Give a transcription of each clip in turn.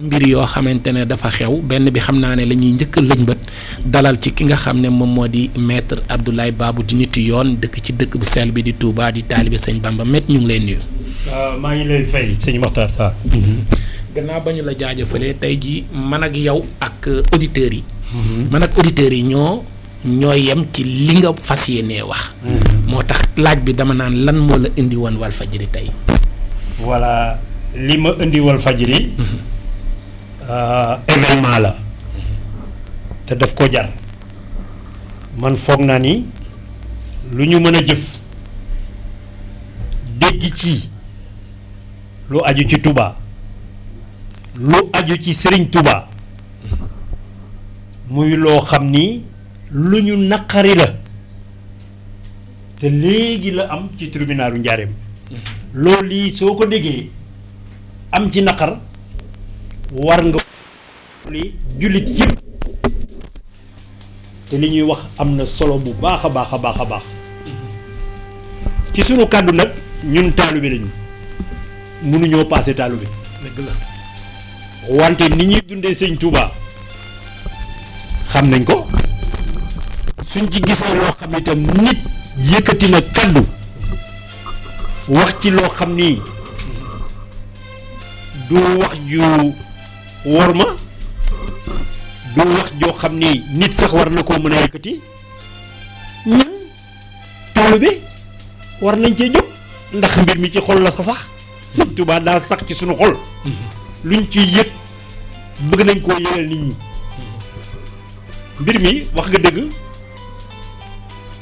mbir yoo xamante ne dafa xew benn bi xam naa ne la ñuy njëkk a lëñbët dalal ci ki nga xam ne moom moo di maître Abdoulaye Babou di nitu yoon dëkk ci dëkk bu sell bi di Touba di taalibe sëñ Bamba maître ñu ngi lay nuyu. maa ngi lay fay sëñ Mokhtar Sarr. gannaaw ba ñu la jaajëfalee tey jii man ak yow ak auditeurs yi. man ak auditeurs yi ñoo yem ci li nga fas yéenee wax. moo tax laaj bi dama naan lan moo la indi woon Walfadjri tey. voilà li ma indi Walfadjri événement la te daf ko jar man foog naa ni lu ñu mën a jëf dégg ci lu aju ci Touba lu aju ci Serigne Touba muy loo xam ni lu ñu naqari la te léegi la am ci tribunalu Njaareem loolu lii soo ko déggee am ci naqar war nga li jullit yëpp te li ñuy wax am na solo bu baax a baax a baax a baax ci sunu kàddu nag ñun taalibe lañu mënuñoo paase taalibe dëgg la wante ni ñuy dundee sëñ Touba xam nañ ko suñ ci gisee loo xam ne itam nit yëkkati na kàddu wax ci loo xam ni du wax ju wor ma du wax joo xam ni nit sax war na koo mën a yëkkati ñun taalibe war nañ cee jóg ndax mbir mi ci xol la ko sax sëñ Touba daa sax ci suñu xol luñ ciy yëg bëgg nañ koo yëgal nit ñi mbir mi wax nga dëgg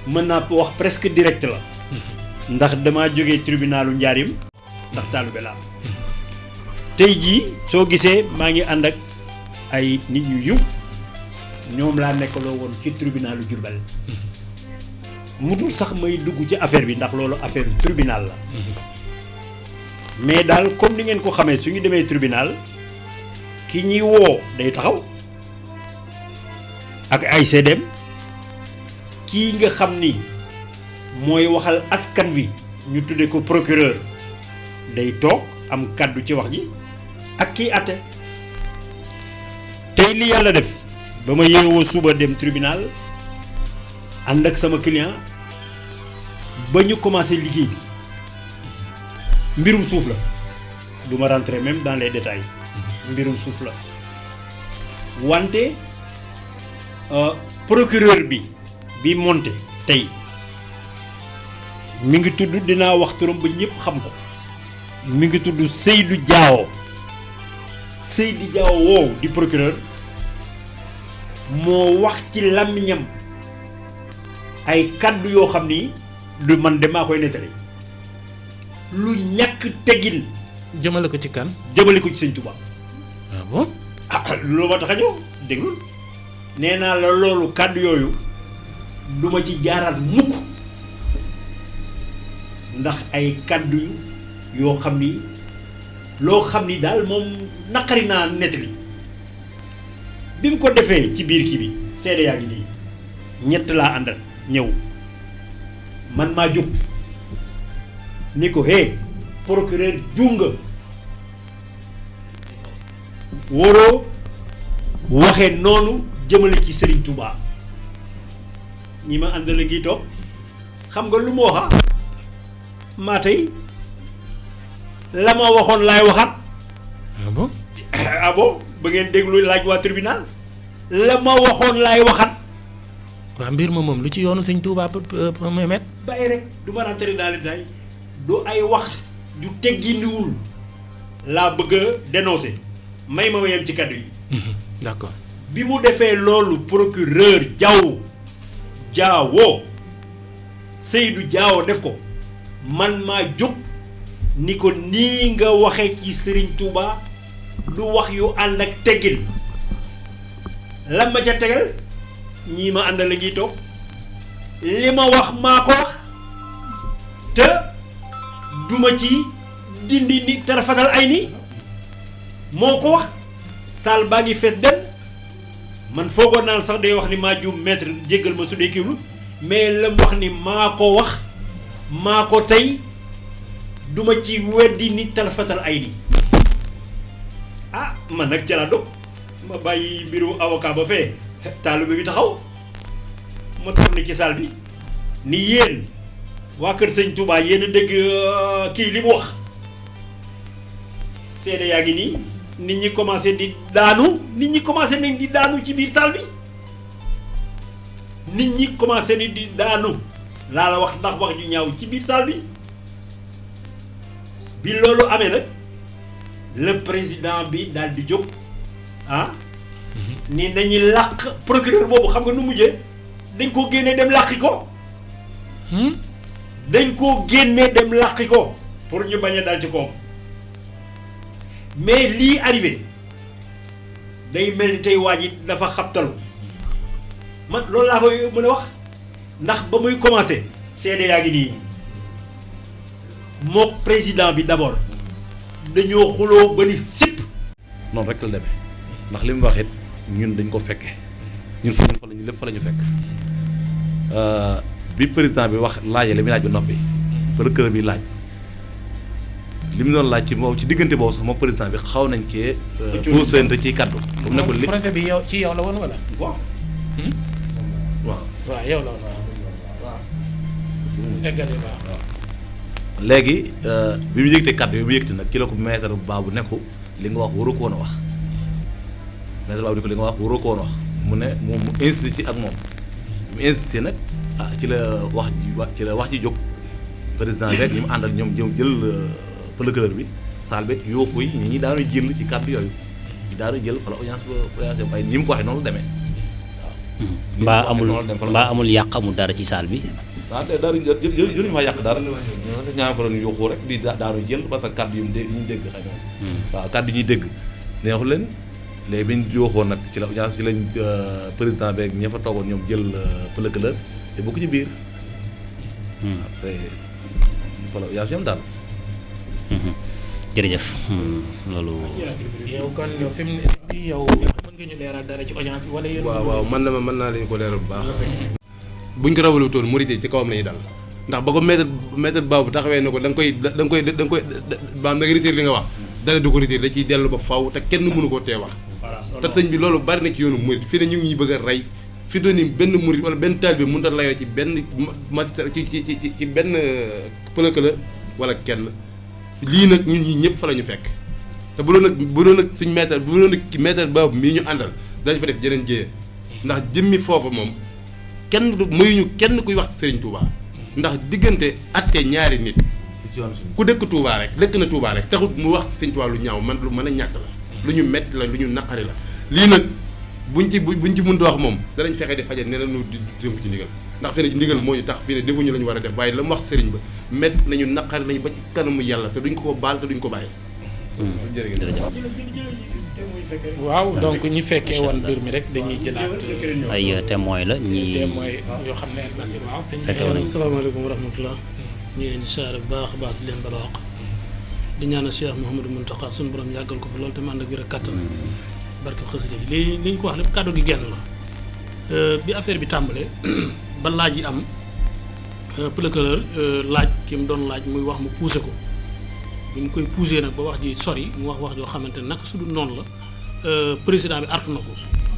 mën naa wax presque direct la ndax damaa jógee tribunalu Njaarim ndax taalibe laa tey jii soo gisee maa ngi ànd ak ay nit ñu yiw ñoom laa nekkaloo woon ci tribunalu Diourbel mu dul sax may dugg ci affaire bi ndax loolu affaire tribunal la mais daal comme ni ngeen ko xamee su ñu demee tribunal ki ñuy woo day taxaw ak ay seedeem kii nga xam ni mooy waxal askan wi ñu tudde ko procureur day toog am kàddu ci wax ji ak kii àtte tey li yàlla def ba ma yeewoo suba dem tribunal ànd ak sama client ba ñu commencé liggéey bi mbirum suuf la du ma rentrer même dans les détails mbirum suuf la wante procureur bi monté tey mi ngi tudd dinaa wax turam ba ñëpp xam ko mi ngi tudd Seydou Diao woow di procureur moo wax ci làmmiñam ay kàddu yoo xam ni du man de maa koy nettali lu ñàkk teggin jëmale ko ci kan. jëmale ko ci sëñ Touba. ah bon. loolu ma tax a ñëw déglul nee naa la loolu kàddu yooyu duma ci jaaraat mukk ndax ay kàddu yoo xam ni loo xam ni daal moom naqari naa nettali bi mu ko defee ci biir kii bi seede yaa ngi nii ñett laa àndal ñëw man maa jóg ni ko hé procureur juum nga waroo waxee noonu jëmale ci Serigne Touba ñi ma àndal ngi toog xam nga lu ma waxa maa tey la ma waxoon laay waxaat. ah bon. ah bon ba ngeen déglu laaj waa tribunal la ma waxoon laay waxaat. waa mbir ma moom lu ci yoonu sëñ Touba Mehmet. bàyyi rek du ma rentrer dans les détails du ay wax ju teggindiwul laa bëgg a dénoncer may ma yem ci kaddu yi. d'accord. bi mu defee loolu procureur Diao Seydou Diao def ko man maa jóg ni ko nii nga waxee ci Serigne Touba du wax yu ànd ak teggin lan ma ca tegal ñii ma àndal la ngi toog li ma wax maa ko wax te duma ci dindi ni tarafatal ay ni moo ko wax saal baa ngi fees dem man foogoon naan sax day wax ni maa juum maître jéggal ma su dee kiiwlu mais la mu wax ni maa ko wax maa ko tey duma ci weddi ni tarafatal ay ni ah man nag ca laa dog ma bàyyi mbiru avocat ba fee taalibe bi taxaw ma tourné ci salle bi ni yéen waa kër sëñ Touba yéen a dégg kii li mu wax seede yaa ngi nii nit ñi commencé di daanu nit ñi commencé nañ di daanu ci biir salle bi nit ñi commencé ni di daanu laa la wax ndax wax ju ñaaw ci biir salle bi loolu amee nag le président bi daal di jóg ni nañu làq procureur boobu xam nga nu mujjee dañ koo génnee dem làqi ko dañ koo génnee dem làqi ko pour ñu bañ a dal ci koom mais lii arrivé day mel ni tey waa ji dafa xabtalu man loolu laa koy mën a wax ndax ba muy commencé seede yaa ngi nii mook président bi d'abord dañoo xuloo ba ni sipp noonu rek la demee ndax li mu wax it ñun dañ ko fekke ñun fa lañu lépp fa la ñu fekk bi président bi wax laajee li muy laaj ba noppi procureur bi laaj li mu doon laaj ci moom ci diggante boobu sax moom président bi xaw nañ cee posante ci kaddu bu nekkul li procès bi yow ci yow la woon wala waaw waaw yow la woon waaw eggali waaw léegi bi mu yëgtee kaddu yooyu mu yëgte nag ki la ko maître Babou ne ko li nga wax waroo ko woon a wax maître Babou ne ko li nga wax waroo ko woon a wax mu ne mu insisté ci ak moom mu insisté nag ci la wax ji jóg président bi ñi mu àndal ñoom jël procureur bi saal bi yooxu yi ñi daanu jël ci kàddu yooyu ñi daanu jël wala audience ay ni mu ko waxee noonu la demee waaw mbaa amul yàq amul dara ci saal bi waaw te dara jëluñu fa yàq dara ñaan fa doon yooxu rek di daanu jël parce que kàddu yu ñu dégg xëy na waaw kàddu yi ñuy dégg neexu leen léegi bi ñu yooxoo nag ci la audience ci lañ président beeg ña fa toogoon ñoom jël procureur te bokk ci biir après fa la audience ñoom daal jërëjëf loolu. yow kon fi mu ne si yow mën nga ñu leeral dara ci audience bi wala yéen. waaw mën naa leen ko leeral bu baax. buñ ko rawalu toon murid ci kawam la ñuy dal ndax ba ko maître Babou taxawee ne ko da nga koy baam da nga retiré li nga wax dara du ko retiré da ciy dellu ba faw te kenn mënu koo tee wax. te sëñ bi loolu bari na ci yoonu murid fi ne ñu ngi ñuy bëgg a rey fi doon ni benn murid wala benn taalibe bi mënut a layoo ci benn magistrat ci benn procureur wala kenn. lii nag ñun ñi ñëpp fa la ñu fekk te bu doon nag suñ maître Babou mii ñu àndal dañ fa def jeneen jéyee ndax jëmmi foofa moom kenn du mayuñu kenn kuy wax ci Serigne Touba ndax diggante atte ñaari nit ku dëkk Touba rek dëkk na Touba rek taxut mu wax ci Serigne Touba lu ñaaw man lu mën a ñàkk la lu ñu metti la lu ñu naqari la lii nag buñ ci mën wax moom danañ fexe di fajal ne la ñu di tënk ci ndigal ndax fi ne ndigal moo ñu tax fii ne defuñu la ñu war a def waaye la mu wax sëriñ ba met nañu naqari nañu ba ci kanamu yàlla te duñ ko baal te duñ ko bàyyi. waaw donc ñi fekkee woon mbir mi rek dañuy jëlaat ay témoin la ñi témoin yoo xam ne Nasir waaw sëñ fekke woon nañu. asalaamaaleykum wa rahmatulah ñu ngi leen di siyaare bu baax a baax di leen balaax di ñaanal Cheikh Mouhamadou Mountakha suñu borom yàggal ko fi loolu te mu ànd ak wér ak kattan barke xasida yi li ñu ko wax lépp kàddu gi genn la bi affaire bi tàmbalee ba laaj yi am procureur laaj ki mu doon laaj muy wax mu poussé ko bi mu koy poussé nag ba wax ji sori mu wax joo xamante ne naka su dul noonu la président bi artu na ko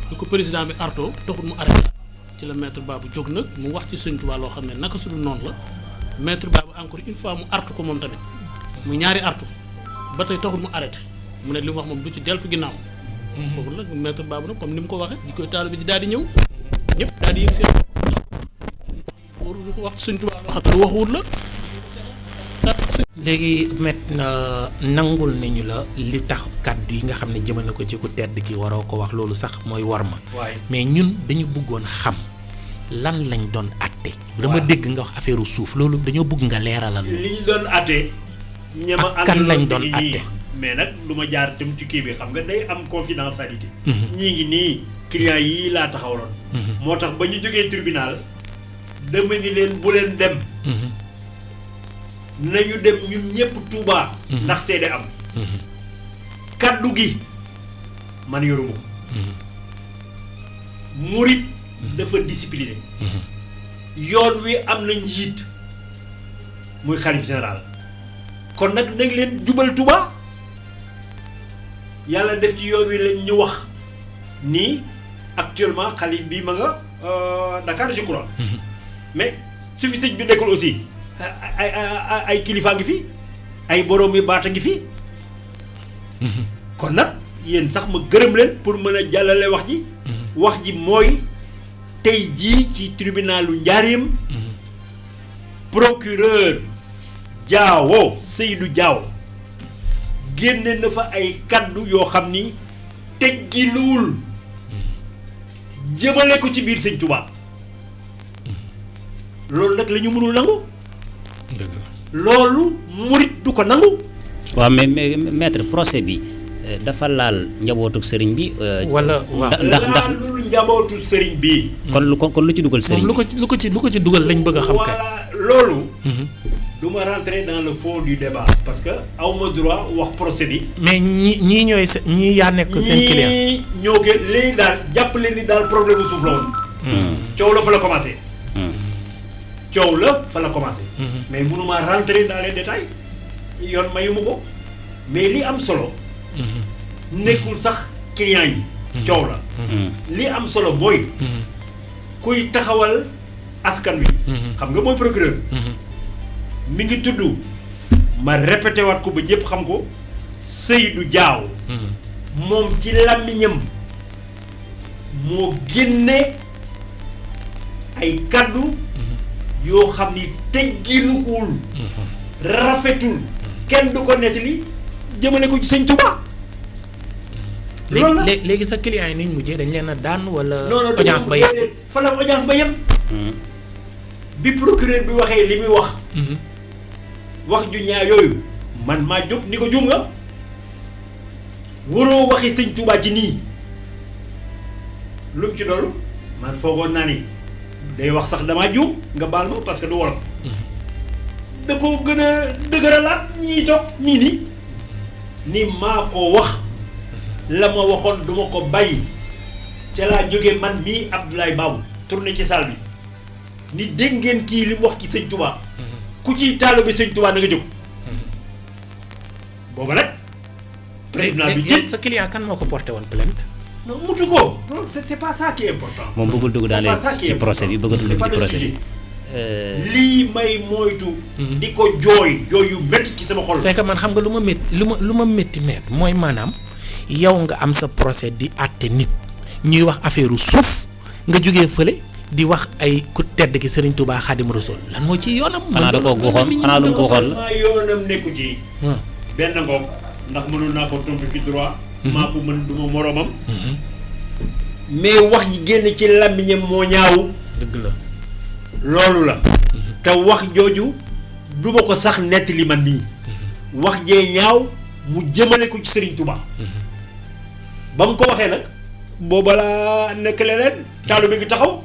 li ko président bi artoo taxul mu arrêté ci la maître Babou jóg nag mu wax ci Sëñ Tuubaa loo xam ne naka su dul noonu la maître Babou encore une fois mu artu ko moom tamit muy ñaari artu ba tey taxul mu arrêté mu ne li mu wax moom du ci deltu ginnaaw foofu nag maître Babou nag comme ni mu ko waxee di koy taalu bi di daal di ñëw ñëpp daal di yëg seen waruñu ko wax Sëñ Tuubaa loo xam ne waxuwut la léegi met nangul nañu la li tax kàddu yi nga xam ne jëmale ko ci ku tedd ki waroo ko wax loolu sax mooy war ma mais ñun dañu bëggoon xam lan lañ doon atte dama dégg nga wax affaire suuf loolu dañoo bëgg nga leeralal li ñu doon atte ñama ak kan lañ doon atte mais nag du ma jaar tam ci kii bi xam nga day am confidentialité ñii ngi nii clients yii laa taxawaloon moo tax ba ñu jógee tribunal dama ni leen bu leen dem nañu dem ñun ñëpp Touba ndax seede am kaddu gi man yoruma ko murit dafa discipliné yoon wi am na njiit muy xalif général kon nag nañ leen jubal Touba yàlla def ci yoon wi lañ ñu wax nii actuellement xalif bi ma nga Dakar je crois. mais su fi sëñ bi nekkul aussi ay kilifa ngi fi ay borom yu baata ngi fi. kon nag yéen sax ma gërëm leen pour mën a jàllale wax ji. wax ji mooy tey jii ci tribunalu Njaaréem. procureur Diawo Seydou Diawo génne na fa ay kaddu yoo xam ni tegginuwul jëmale ko ci biir sëñ Tuubaa loolu nag la ñu mënul nangu. dëgg la loolu murit du ko nangu. waaw mais maître procès bi dafa laal njabootu sëriñ bi. wala waaw ndax laalul njabootu sëriñ bi. kon lu ci dugal sëriñ moom bi lu ko ci dugal lañ bëgg a xam kay. voilà loolu. du ma rentrer dans le fond du débat parce que aw ma droit wax procès bi. mais ñii ñooy ñii yaa nekk seen client. ñii ñoo gën léegi daal jàppale ni daal problème bu suuf la woon. coow la fa la commencé. coow la fa la commencé. mais mënuma rentrer dans les détails yoon mayuma ko mais li am solo. nekkul sax client yi. coow la. li am solo mooy. kuy taxawal askan wi. xam nga mooy procureur. mi ngi tudd ma répété waat ko ba ñëpp xam ko Seydou Diawo. moom ci làmmiñam moo génne ay kaddu yoo xam ni tegginuwul rafetul kenn du ko nettali jëmale ko ci sëñ Tuubaa. loolu la léegi sa client yi niñ mujjee dañ leen a daan wala. non audience ba yem fa la audience ba yem. bi procureur bi waxee li muy wax. wax ju ñaa yooyu man maa jóg ni ko juum nga waroo waxi sëñ Tuubaa ci nii lu mu ci loolu man foogoon naa ni day wax sax damaa juum nga baal ma parce que du wolof da ko gën a dëgëralaat ñii toog ñii ni maa ko wax la ma waxoon duma ko bàyyi ca laa jógee man mii Abdoulaye Babou tourné ci salle bi ni dégg ngeen kii li mu wax ci sëñ Tuubaa ku ci taalibe bi sëñ Tuubaa na nga jóg booba nag président bi jël sa client kan moo ko porté woon plainte. non mutu ko non c'est pas ça qui est important. moom bëggul dugg dans ci procès bi bëggatul dugg ci procès bi. lii may moytu. di ko jooy yu métti ci sama xol. c'est que man xam nga lu ma métti mooy maanaam yow nga am sa procès di àtte nit ñuy wax affaire suuf nga jógee fële di wax ay ku tedd ki Serigne Touba Xaadimu Rasuul lan moo ci yoonam. xanaa da koo guuxoon xanaa lu mu guuxoon la. maa yoonam nekku ci. benn ngoog ndax mënoon naa ko tontu ci droit. maa ko mën du ma moroomam. mais wax ji génn ci làmmiñam moo ñaaw. dëgg la. loolu la. te wax jooju du ma ko sax nettali man nii. wax jee ñaaw mu jëmale ko ci Serigne Touba. ba mu ko waxee nag booba laa nekk leneen. taalibe bi ngi taxaw.